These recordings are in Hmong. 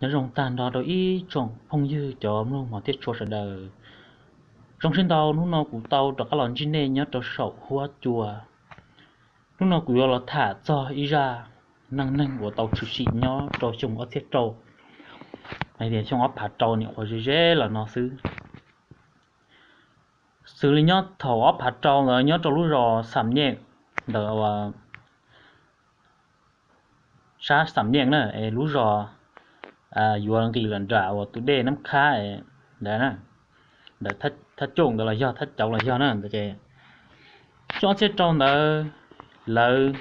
Nyob zoo tag nrho rau ib tsoom phooj ywg cov mloog hmov thiab tshua sawv daws. Zoo siab ntau hnub no kuv tau rov qab los ntsib nej nyob rau saum huab cua. Hnub no kuv yuav los tham txog ib zaj neej neeg uas tau tshwm sim nyob rau xyoo ob txhiab rau, hais tias xyoo ob phav rau nim qhuav ze ze los no xwb. Xws li nyob thaum ob phav rau ntawd nyob rau lub zos Xam Nyeej, ntawm sab Xam Nyeej na, es lub zos yuav nqis los nram uas tus dej Nab Khab ntawd, ntawm Thab Cooj ntawd los yog Thab Cauv los yog na, ntawd ces xyoo ob txhiab rau ntawd lawv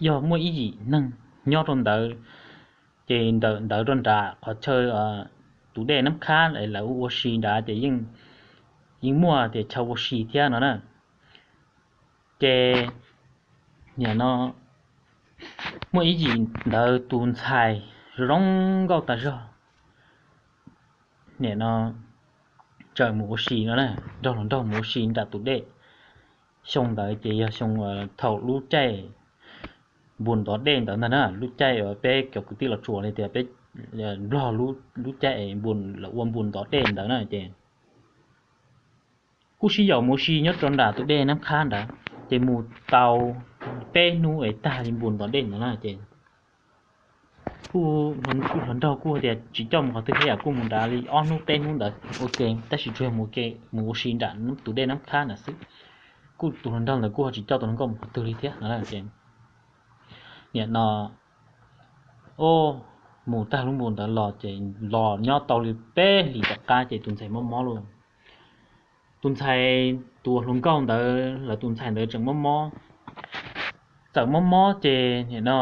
yog muaj ib yim neeg nyob rau ntawd, ces ntawm ntawd rau nram qhov chaw tus dej Nab Khab lawv ua si nrad ces yeej muaj tias chaw ua si thiab no na. Ces nim no muaj ib yim ntawd tus ntxhais zoo nkauj tas zog, nim no txawm mus ua si no na, nrog hluas nraug mus ua si nram tus dej. Xyoo ntawd ces yog xyoo thaum lub caij npus ntov dej ntawd ntag na, lub caij uas peb cov kwv tij los tsuas li tias peb Nplog lub caij npus, lawv ua npus ntov dej ntawd na ces kuj sib yaum mus ua si nyob rau nram tus dej Nab Khab nrad, ces mus tau peb hnub es tag li npus ntov dej ntawd na ces kuj, hluas nraug kuj tias tsis coj mus qhov twg thiab yam, kuj mus nrad li ob hnub peb hnub ntawd ua ke, tab sis tsuas yog mus ua si nram tus dej Nab Khab ntawd xwb. Kuj tus hluas nraug ntawd kuj ho tsis coj tus hluas nkauj mus qhov twg li thiab no ces nim no mus tag lub npus ntawd los ces los nyob tau li peb hlis tom qab ces tus ntxhais mob mob lauj. Tus ntxhais, tus hluas nkauj ntawd lawv tus ntxhais ntawd tseem mob mob, txawm mob mob ces nim no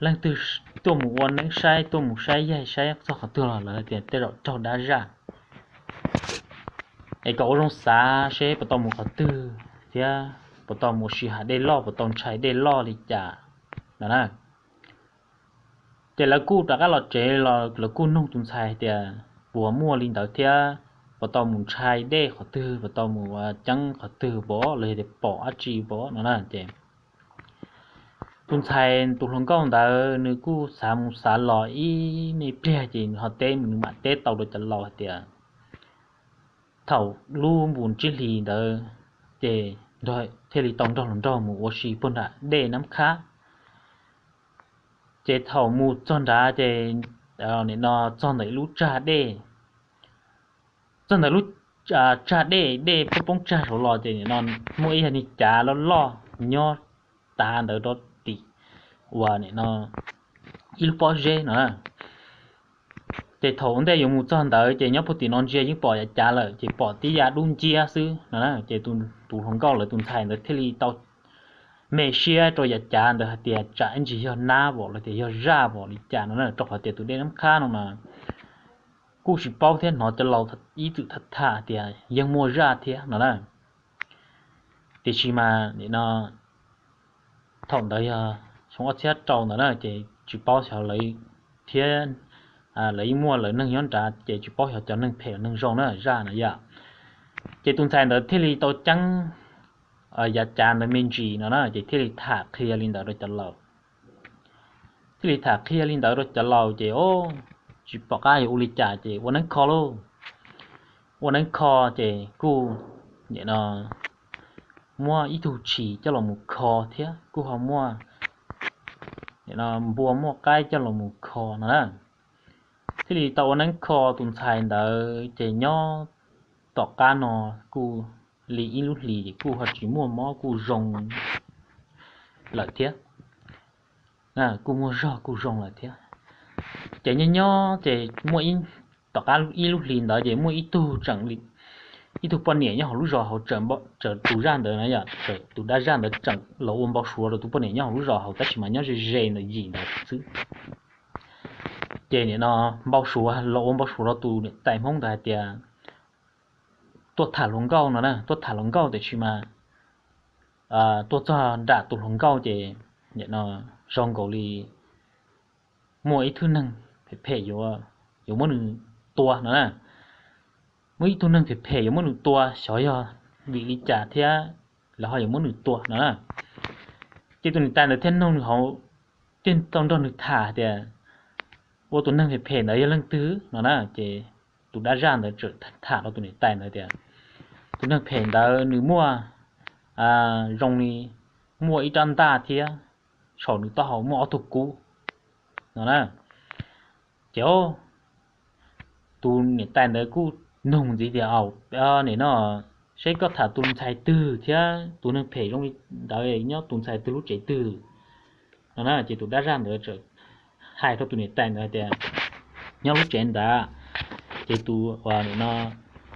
leej twg tuaj mus ua neeb saib, tuaj mus saib yaig saib txog qhov twg los lawv tias tej zaum raug dab zaj, es kom ua zoo xav seb puas tau mus qhov twg thiab puas tau mus ua si hav dej loj, puas tau ntshai dej loj li cas no na. Ces lawv kuj rov qab los tsev los lawv kuj nug tus ntxhais tias puas muaj li ntawd thiab puas tau mus ntshai dej qhov twg, puas tau mus ceeb qhov twg pom los yog tias pom dab tsi pom no na ces tus ntxhais tus hluas nkauj ntawd nws kuj xav mus xav los ib me pliag ces nws ho teb, nws mam teb tau rau cov laus hais tias thaum lub npus tsib hlis ntawd ces thiaj li tau nrog hluas nraug mus ua si puag nram dej Nab Khab. Ces thaum mus txog nrad ces nim no txog ntawm lub tsag dej, txog ntawm lub tsag dej, dej poob poob tsag saud los ces nim no muaj ib yam niag cav loj loj nyob tav ntawd rau tim uas nim no ib lub pob zeb no na. Ces thaum ua ntej yuav mus txog ntawd ces nyob puag tim no ntsia yeej pom yav cav lawm ces pom tib yav dub nciab xwb no na. Ces tus hluas nkauj lawv tus ntxhais ntawd thiaj li tau me siab rau yav cav ntawd hais tias tsam ib ntsis yog nab vom los tias yog zaj vom li cas no na, rau qhov tias tus dej Nab Khab no mas kuj tsis paub thiab, hnov cov laus ib txwm tham tham tias yeej muaj zaj thiab no na. Tiam sis mas nim no thaum ntawd yog xyoo ob txhiab rau ntawd na ces tsis paub xyov lawv thiab, lawv yeej muaj lawv neeg nyob nrad ces tsis paub xyov cov neeg phem neeg zoo na, zaj no yom. Ces tus ntxhais ntawd thiaj li tau ceeb yav cav ntawd me ntsis no na ces thiaj li tham qhia li ntawd rau cov laus. Thiaj li tham qhia li ntawd rau cov laus ces o, tsis pom qab yuav ua li cas ces ua neeb kho lauj. Ua neeb kho ces kuj nim no muab ib tug tshis coj los mus kho thiab kuj ho muaj nim no npua muaj qaib coj los mus kho no na. Thiaj li tau ua neeb kho tus ntxhais ntawd ces nyob tom qab no kuj li ib lub hlis ces kuj ho tsis muaj mob, kuj zoo lawm thiab. Kuj muaj zog kuj zoo lawm thiab. Ces nyob nyob ces muaj, tom qab ib lub hlis ntawd ces muaj ib tug tseem, ib tug poj niam nyob hauv lub zos hauv, tseem tus zaj ntawd na yom, tus dab zaj ntawd tseem los ua npau suav rau tus poj niam nyob hauv lub zos hauv tab sis mas nyob ze ze ntawd yim ntawd xwb. Ces nim no npau suav los ua npau suav rau tus niam tais Hmoob ntawd hais tias tuaj tham hluas nkauj no na, tuaj tham hluas nkauj tiam sis mas tuaj txog nram tus hluas nkauj ces nim no zoo nkaus li muaj ib tug neeg phem phem yuav muab nws tua no na. Muaj ib tug neeg phem phem yuav muab nws tua, xyov yog vim li cas thiab lawv ho yuav muab nws tua no na. Ces tus niam tais ntawd thiaj nug nws hauv, thiaj tau nrog nws tham tias ua tus neeg phem phem ntawd yog leej twg no na. Ces tus dab zaj ntawd txawm tham rau tus niam tais ntawd tias, tus neeg phem ntawd nws muaj, zoo li muaj ib rab ntaj thiab saum nws taub hau muaj ob tug kub no na. Ces tus niam tais ntawd kuj nug ntxiv tias, nim no seb koj tham tus ntxhais twg thiab tus neeg phem zoo li ntawd nyob tus ntxhais twg lub tsev twg no na. Ces tus dab zaj ntawd txawm hais rau tus niam tais ntawd tias, nyob lub tsev ntawd. Ces tus, nim no,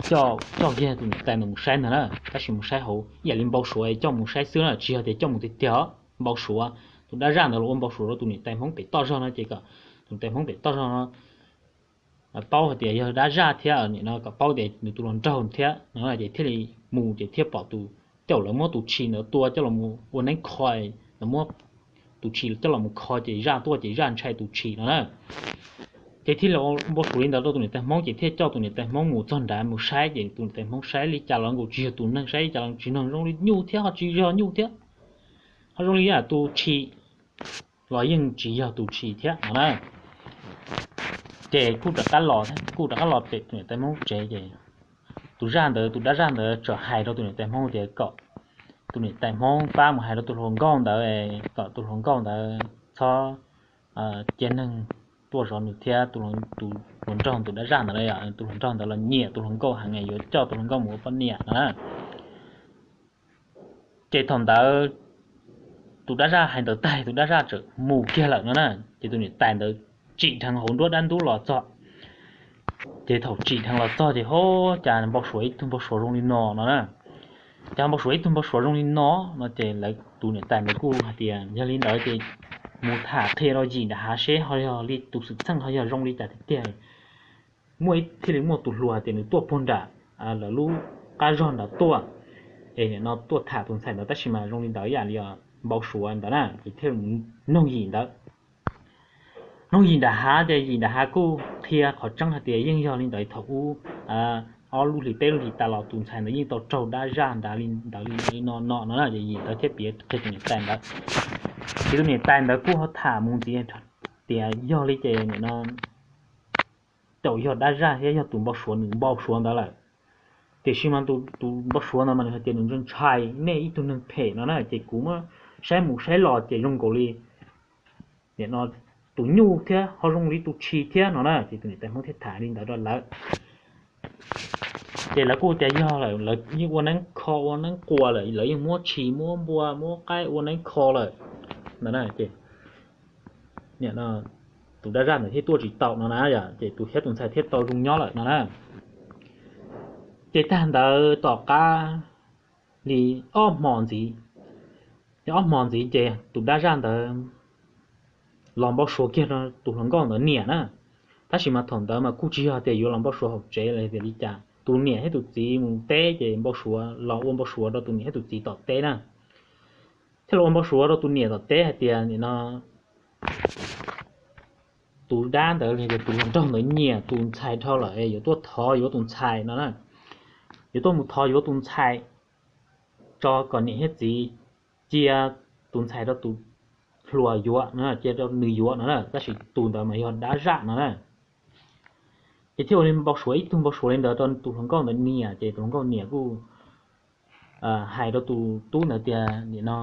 coj kiag tus niam tais ntawd mus saib ntag na, tab sis mus saib hauv ib yam li npau suav coj mus saib xwb na, tsis yog tias coj mus tiag tiag. Npau suav, tus dab zaj ntawd los ua npau suav rau tus niam tais Hmoob pem toj zog no ces kom tus niam tais Hmoob pem toj zog no paub hais tias yog dab zaj thiab, nim no kom paub tias nws tus hluas nraug thiab no. Ces thiaj li mus ces thiaj pom tus, coj lawv muab tus tshis ntawd tua coj los ua neeb kho, lawv muab tus tshis coj los kho ces zaj tuaj ces zaj ntshai tus tshis no na. Ces thiaj li ua npau suav li ntawd rau tus niam tais Hmoob ces thiaj coj tus niam tais Hmoob mus txog nrad mus saib ces tus niam tais Hmoob saib li cas los nkaus tsis yog tus neeg, saib li cas los tsis yog zoo li nyuj thiab ho tsis yog nyuj thiab, ho zoo li tus tshis los yeej tsis yog tus tshis thiab no na. Ces kuj rov qab los, kuj rov qab los pem tus niam tais Hmoob tsev ces tus zaj ntawd, tus dab zaj ntawd txawm hais rau tus niam tais Hmoob tias kom tus niam tais Hmoob pab mus hais rau tus hluas nkauj ntawd kom tus hluas nkauj ntawd txhob cia neeg tuaj zov nws thiab. Tus hluas nraug, tus dab zaj ntawd, tus hluas nraug ntawd los nyiam tus hluas nkauj heev yuav coj tus hluas nkauj mus ua poj niam no na. Ces thaum ntawd tus dab zaj hais ntawd tag tus dab zaj txawm mus kiag lawm no na. Ces tus niam tais ntawd tsim dheev hauv nruab dab ntub los txog. Ces thaum tsim dheev los txog ces ho cas npau suav ib tug npau suav zoo li no no na. Cas npau suav ib tug npau suav zoo li no no ces lawv, tus niam tais ntawd kuj hais tias yog li ntawd ces mus tham qhia rau yim nram hav seb ho yog li tus xwm txheej ho yog zoo li cas tiag tiag. Muaj ib, thiaj li muaj tus hluas tias nws tuaj puag nram lawv lub qab zog nrad tuaj, es nim no tuaj tham tus ntxhais ntawd tab sis mas zoo li ntawd ib yam li npau suav ntawd na, ces thiaj mus noog yim ntawd. Noog yim nram hav ces yim nram hav kuj qhia qhov tseeb hais tias yeej yog li ntawd thaum ub, ob lub hlis peb lub hlis tas los tus ntxhais ntawd yeej tau raug dab zaj nrad li ntawd li no no no na. Ces yim ntawd thiaj piav qhia tus niam tais ntawd. Ces tus niam tais ntawd kuj ho tham mus ntxiv tias yog li ces nim no tau yog dab zaj thiab yog tus npau suav nws npau suav ntawd lawm. Tiam sis mas tus npau suav ntawd mas nws hais tias nws ntshai nej ib tug neeg phem no na, ces kuv muab saib mus saib los ces zoo nkaus li nim no tus nyuj thiab ho zoo li tus tshis thiab no na. Ces tus niam tais Hmoob thiaj tham li ntawd rau lawv. Ces lawv kuj tias yog lawm, lawv yeej ua neeb kho ua neeb quas lawm, lawv yeej muab tshis muab npua muab qaib ua neeb kho lawm no na. Ces tus dab zaj ntawd thiaj tuaj tsis tau no na, ces tus thiab tus ntxhais thiaj tau zoo nyob lawm no na. Ces tag ntawd tom qab li ob hmo ntxiv, ob hmo ntxiv ces tus dab zaj ntawd los npau suav kiag rau tus hluas nkauj ntawd niam na. Tab sis mas thaum ntawd mas kuj tsis yog tias yuav los npau suav hauv tsev los tias li cas, tus niam thiab tus txiv mus teb ces npau suav los ua npau suav rau tus niam thiab tus txiv tom teb na. Thiaj los ua npau suav rau tus niam tom teb hais tias nim no tus dab ntawd los tias tus hluas nraug ntawd nyiam tus ntxhais dhau lawm es yuav tuaj thov yuav tus ntxhais no na, yuav tuaj mus thov yuav tus ntxhais tso kom niam thiab txiv cia tus ntxhais rau tus hluas yuav no, cia rau nws yuav no na, tab sis tus ntawd mas yog dab zaj no na. Ces thiaj ua li npau suav ib tug npau suav li ntawd rau tus hluas nkauj ntawd niam, ces tus hluas nkauj niam kuj hais rau tus tub ntawd tias nim no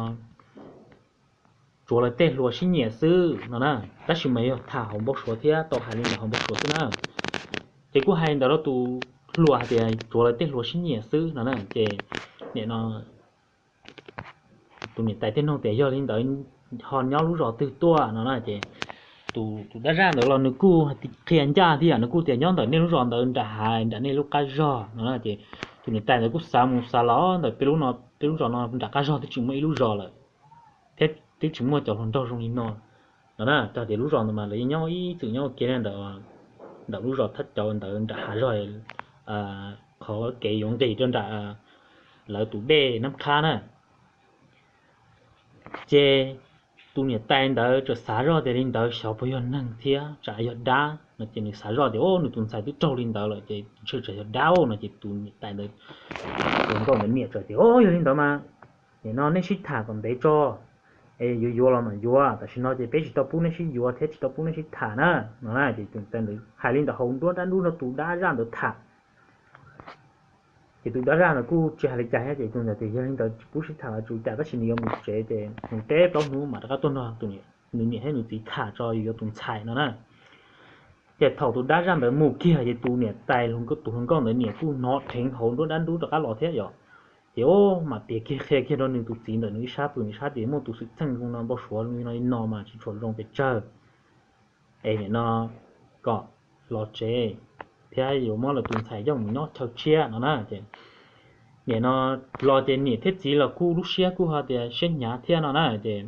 tsuav lawv tej hluas sib nyiam xwb no na, tab sis mas yog tham hauv npau suav thiab tau hais li ntawd hauv npau suav xwb na. Ces kuj hais ntawd rau tus hluas hais tias tsuav lawv tej hluas sib nyiam xwb no na, ces nim no tus niam tais thiaj nug tias yog li ntawd ho nyob lub zos twg tuaj no na, ces tus dab zaj ntawd los nws kuj qhia ncaj thiab, nws kuj tias nyob ntawm nej lub zos ntawd nram hav nram nej lub qab zog no na, ces tus niam tais ntawd kuj xav mus xav los ntawm peb lub no, peb lub zos no nram qab zog twb tsis muaj ib lub zos lawm, thiab twb tsis muaj cov hluas nraug zoo li no no na, txog tias lub zos ntawd mas lawv yeej nyob ib txwm nyob ua ke ntawm, ntawm lub zos thab cauv ntawd nram hav zog, qhov kev yuav nqis rau nram lawv tus dej Nab Qhab na. Ces tus niam tais ntawd txawm xav zoj tias li ntawd xyov puas yog neeg thiab tsam yog dab no, ces nws xav zoj tias o nws tus ntxhais twb raug li ntawd lawm ces ntshe tsam yog dab no, ces tus niam tais ntawd, tus nkauj ntawd niam txawm tias o yog li ntawd mas nim no nej sib tham kom ntev tso, Es yuav yuav los mam yuav, tam sim no ces peb tsis tau pub neb sib yuav thiab tsis tau pub neb sib tham na, no na. Ces tus ntxhais ntawd hais li ntawd hauv nruab dab ntub nrog tus dab zaj ntawd tham. Ces tus dab zaj ntawd kuj tsis hais li cas thiab, ces tus ntxhais tias yog li ntawd tsis pub sib tham los tsis ua cas, tab sis nws yuav mus tsev ces mus teb plaub hnub mam rov qab tuaj nrog nws niam thiab nws txiv tham tso yuav tus ntxhais no na. Ces thaum tus dab zaj ntawd mus kiag ces tus niam tais, tus hluas nkauj ntawd niam kuj hnov dheev hauv nruab dab ntub rov qab los thiab yom. Ces o, mam piav kiag qhia kiag rau nws tus txiv ntawm nws ib sab pw, nws sab tias muaj tus xwm txheej zoo no npau suav li no li no mas tsis tshua zoo pes tsawg. Es nim no kom los tsev thiab yuav muab lawv tus ntxhais coj mus nyob chaw tshiab no na. Ces nim no los ces niam thiab txiv los kuj lub siab kuj ho tias siab hnyav thiab no na. Ces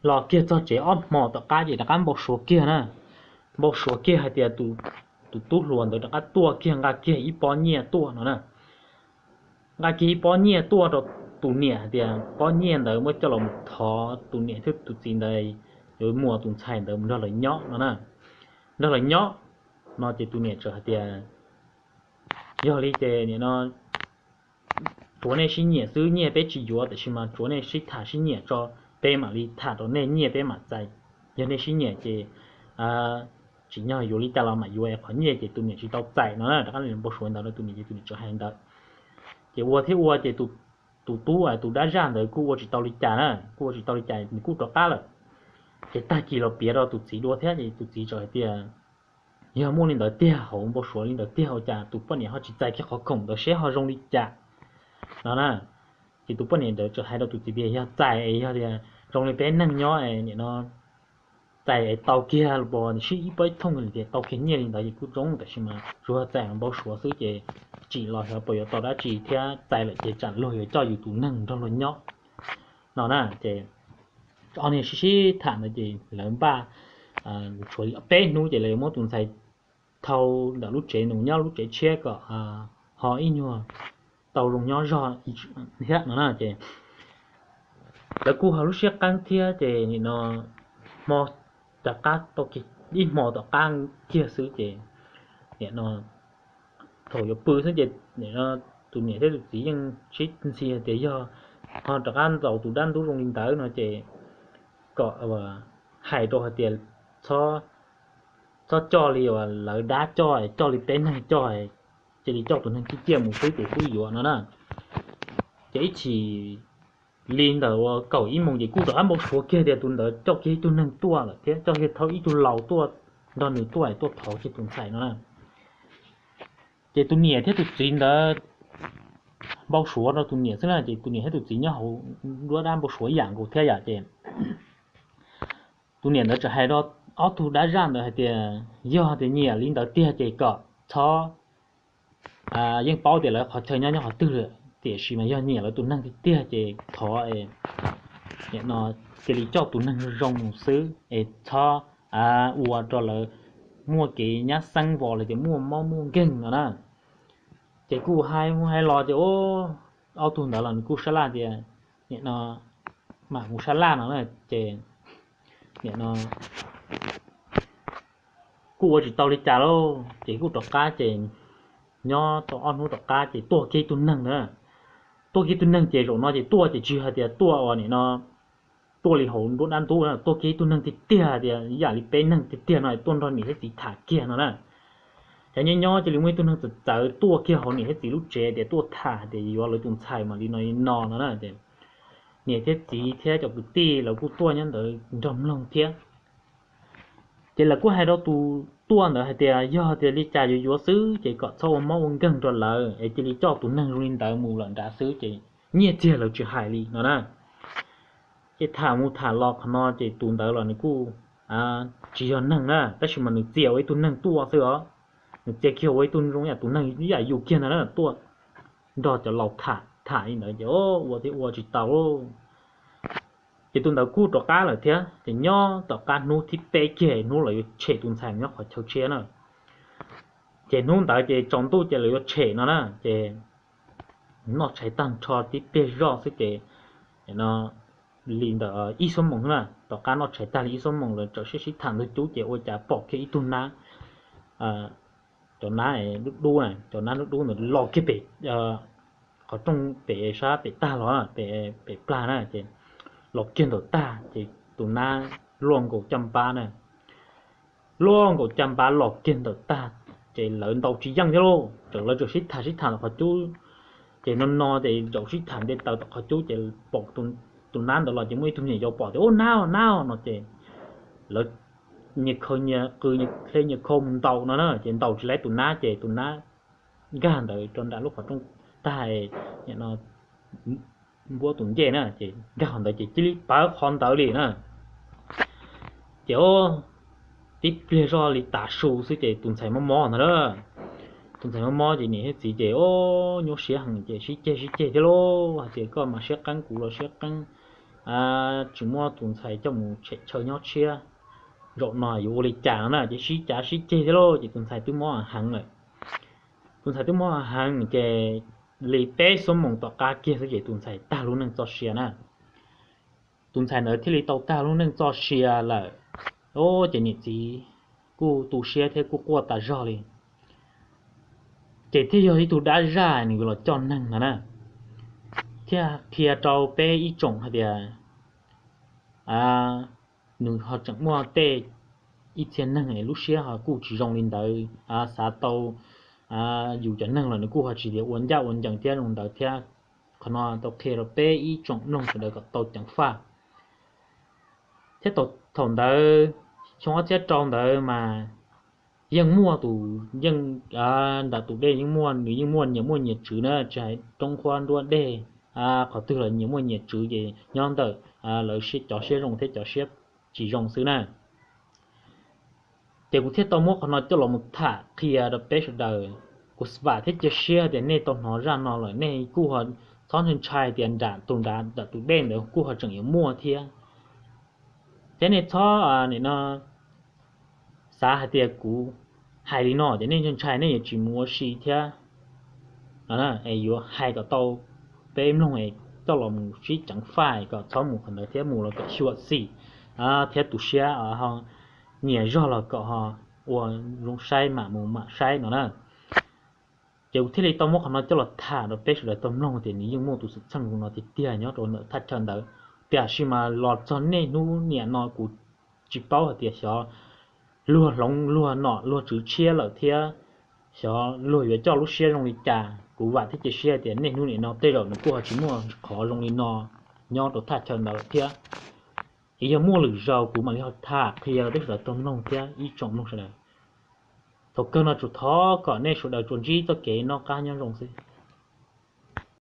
los kiag txog tsev ob hmo tom qab ces rov qab npau suav kiag na. Npau suav kiag hais tias tus tub hluas ntawd rov qab tuaj kiag nqa kiag ib pob nyiaj tuaj no na. Nqa kiag ib pob nyiaj tuaj rau tus niam hais tias pob nyiaj ntawd muab coj los mus thov tus niam thiab tus txiv ntawd yuav muas tus ntxhais ntawd mus nrog lawv nyob no na. Nrog lawv nyob no ces tus niam txawm hais tias yog li ces nim no tsuav nej sib nyiam xwb, nyiaj peb tsis yuav, tiam sis mas tsuav nej sib tham sib nyiam tso, peb mam li tham rau nej, nyiaj peb mam txais. Yog nej sib nyiam ces tsim nyog yuav li cas los mam yuav, qhov nyiaj ces tus niam tsis tau txais no na. Rov qab npau suav ntawd rau tus niam ces tus niam txawm hais ntawd. Ces ua thiab ua ces tus tub tus dab zaj ntawd kuj ua tsis tau li cas na, kuj ua tsis tau li cas nws kuj rov qab lawm. Ces tag kis los piav rau tus txiv dua thiab ces tus txiv txawm hais tias yog muaj li ntawd tiag, hauv npau suav li ntawd tiag ua cas tus poj niam ho tsis txais kiag qhov khoom ntawd seb ho zoo li cas no na. Ces tus poj niam ntawd txawm hais rau tus txiv tias yog txais es yog tias zoo li peb neeg nyob nim no txais es tau kiag los sib ib pob ib thooj li tias tau kiag nyiaj li ntawd ces kuj zoo, tab sis mas tsuas yog txais npau suav xwb ces tsim los xyov puas yuav tau dab tsi thiab, txais lawm ces tsam luag yuav coj yus tus neeg nrog luag nyob no na. Ces ob niag sib sib tham ntawd ces lawv npaj tshuav li peb hnub ces lawv yuav muab tus ntxhais thau ntawm lub tsev nws nyob lub tsev tshiab kom ho ib nyuag tau zoo nyob zog thiab no na. Ces lawv kuj ho lub siab qeeb thiab ces nim no hmo rov qab tau ib hmo tom qab kiag xwb ces nim no thaum yuav pw xwb ces nim no tus niam thiab tus txiv yeej sib ntxhi hais tias yog ho rov qab ntaus tus dab ntub zoo li ntawd no ces kom hais rau hais tias txhob coj li uas lawv dab coj, coj li peb neeg coj, cia li coj tus neeg ciaj ciaj mus xwb ces kuj yuav no na. Ces ib chim li ntawm uas kaum ib moos ces kuj rov qab npau suav kiag tias tus ntawd coj kiag ib tug neeg tuaj lawm thiab, coj kiag thauj ib tug laus tuaj nrog nws tuaj, tuaj thov kiag tus ntxhais no na. Ces tus niam thiab tus txiv ntawd npau suav rau tus niam xwb na, ces tus niam thiab tus txiv nyob hauv nruab dab npau suav ib yam nkaus thiab yom. Ces tus niam ntawd txawm hais rau ob tug dab zaj ntawd hais tias yog tias nyiam li ntawd tiag ces kom txhob, yeej paub tias lawv qhov chaw nyob nyob qhov twg lawm, tiam sis mas yog nyiam lawv tus neeg tiag tiag ces thov nim no cia li coj tus neeg zoo mus xwb es txhob ua rau lawv muaj kev nyab xeeb vos los tias muaj mob muaj nkeeg no na. Ces kuj hais mus hais los ces ob tug ntawd los nws kuj sab laj tias nim no mam mus sab laj no na. Ces nim no kuj ua tsis tau li cas lauj, ces kuj rov qab ces nyob tau ob hnub tom qab ces tuaj kiag ib tug neeg na. Tuaj kiag ib tug neeg ces zaum no ces tuaj ces tsis hais tias tuaj uas nim no tuaj li hauv nruab dab ntub, tuaj kiag ib tug neeg tiag tiag tias ib yam li peb neeg tiag tiag no tuaj nrog niam thiab txiv tham kiag no na. Ces nyob nyob cia li muaj ib tug neeg txawv txawv tuaj kiag hauv niam thiab txiv lub tsev tias tuaj tham tias yuav lawv tus ntxhais mas li no li no no na. Ces niam thiab txiv thiab cov kwv tij lawv kuj tuaj nyob ntawd nrog mloog thiab. Ces lawv kuj hais rau tus tuaj ntawd hais tias yog tias li cas yuav yuav xwb ces kom txhob ua mob ua nkeeg rau lawv es cia li coj tus neeg zoo li ntawd mus lawm nrad xwb ces nyiaj txiag lawv tsis hais li no na. Ces tham mus tham los qhov no ces tus ntawd los nws kuj tsis yog neeg na, tab sis mas nws txia ua ib tug neeg tuaj xwb os. Nws txia kiag ua ib tug zoo yam tus neeg ib yam yus kiag ntag na, tuaj nrog cov laus tham tham li ntawd ces ua thiab ua tsis tau lauj. Ces tus ntawd kuj rov qab lawm thiab ces nyob tom qab hnub thib peb kiag hnub lawv yuav tshem tus ntxhais nyob qhov chaw tshiab na. Ces hnub ntawd ces tsaus ntuj ces lawv yuav tshem no na, ces noj tshais tag nrho tib pliag zoj xwb ces no li ntawm ib xuab moos na, tom qab noj tshais tag li ib xuab moos lawv txawm sib sib tham ntug cub ces ua cas pom kiag ib tug nab, cov nab dub dub na, cov nab dub dub ntawd los kiag pem qhov rooj pem sab pem tag los pem plag na ces los kiag ntawm tag ces tus nab luaj nkaus caj npab na, luaj nkaus caj npab los kiag ntawm tag, ces lawv ntaus tsis yeej thiab lauj. Txawm lawv tseem sib tham sib tham tom qhov cub, ces no no ces zaum sib tham nte taws tom qhov cub ces pom tus nab ntawd los ces muaj ib tug niam yau pom tias, Ub, nab, nab no ces lawv nyias khaws nyias qws, nyias hle nyias khau mus ntaus no na, ces ntaus tsis laib tus nab ces tus nab nkag ntawd rau nram lub qhov rooj tag, npuab tus ncej na, ces nkag qhov ntawd ces cia li pawv qhov ntawd li na. Ces tib pliag zoj li tav su xwb ces tus ntxhais mob mob ntag na. Tus ntxhais mob mob ces niam thiab txiv ces nyuaj siab heev ces sib ceg sib ceg thiab lauj, hais tias, Koj mas siab qeeb, kuv los siab qeeb, tsis muab tus ntxhais coj mus tshem chaw nyob tshiab, zaum no yuav ua li cas no na? Ces sib cav sib ceg thiab lauj, ces tus ntxhais twb mob heev lawm. Tus ntxhais twb mob heev ces li peb xuab moos tom qab kiag xwb ces tus ntxhais tag lub neej txoj sia na. Tus ntxhais ntawd thiaj li tau tag lub neej txoj sia lawm. Ces niam txiv kuj tu siab thiab kuj quaj tas zog li. Ces thiaj yog ib tug dab zaj nws yuav los coj neeg no na, thiaj qhia rau peb ib tsoom hais tias nws ho tseem muaj tej ib txhia neeg es lub siab ho kuj tsis zoo li ntawd, xav tau yus cov neeg los nws kuj ho tsis tias ua ncaj ua ncees thiab zoo ntawd thiab. Qhov no tau qhia rau peb ib tsoom mloog sawv daws kom tau ceev faj. Thiab thaum ntawd, xyoo ob txhiab rau ntawd mas yeej muaj tus, yeej, ntawm tus dej yeej muaj, nws yeej muaj nyias muaj nyias tswv na, tsis hais roob huab nruab dej, qhov twg los nyias muaj nyias tswv ces nyob ntawm lawv cov siab zoo thiab cov siab tsis zoo xwb na. Ces kuv thiaj tau muab qhov no coj los mus tham qhia rau peb sawv daws. Kuv vam thiab cia siab tias nej tau hnov zaj no lawm nej kuj ho txhob ntshai ntshai tias nram tus nrad nram tus dej ntawd kuj ho tseem yuav muaj thiab. Thiab nej txhob, nim no, xav hais tias kuv hais li no ces nej ntshai ntshai nej yuav tsis mus ua si thiab no, es yuav hais kom tau peb mloog es coj los mus sib ceev faj kom txhob mus qhov ntawd thiab mus los kom xyuam xim thiab tu siab, nyias zog los kom ho ua zoo saib mam mus mam saib no na. Ces kuv thiaj li tau muab qhov no coj los tham rau peb sawv daws tau mloog tias nws yeej muaj tus xwm txheej no tiag tiag nyob rau ntawm thaj chaw ntawd. Tiam sis mas los txog niaj hnub niam no kuv tsis paub hais tias xyov luag hloov luag nom luag tswv tshiab lawm thiab xyov luag yuav coj lub siab zoo li cas. Kuv vam thiab cia siab tias niaj hnub niam no tej zaum nws kuj ho tsis muaj qhov zoo li no nyob rau thaj chaw ntawd lawm thiab. Es yog muaj lwm zaus kuv mam li ho tham qhia rau peb sawv daws tau mloog thiab ib tsoom mloog sawv daws. Thaum kawg no tsuas thov kom nej sawv daws tsuas ntsib txoj kev noj qab nyob zoo xwb.